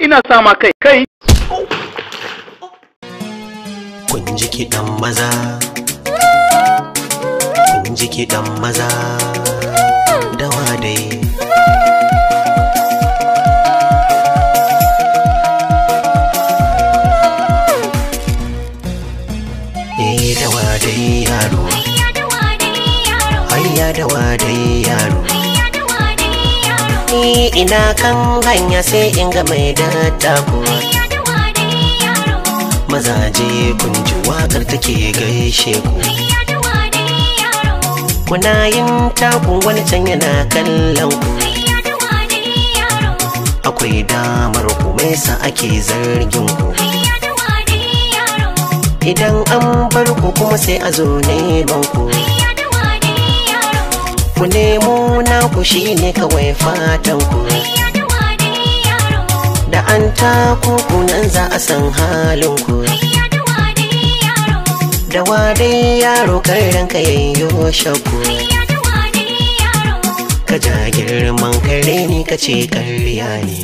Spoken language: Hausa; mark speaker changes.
Speaker 1: Ina sama kai kai.
Speaker 2: Kun ji kiɗan maza, kun ji kiɗan maza, dawa dai. Eh, dawa dai yaro, hayya dawa dai yaro. Ni ina kan hanya sai in ga mai dattako. Mazaje kun ji waƙar take gaishe ku. Kuna yin taku wani can yana kallon ku. Akwai damar ku mai sa ake zargin ku. Idan an bar ku kuma sai a zo neman ku. Ku nemo naku shine kawai fatan ku. Da an taku kunan za a san halin ku. Dawa dai yaro kan ranka yayyo shakku. Ka ja girman kare ni ka ce karya ne.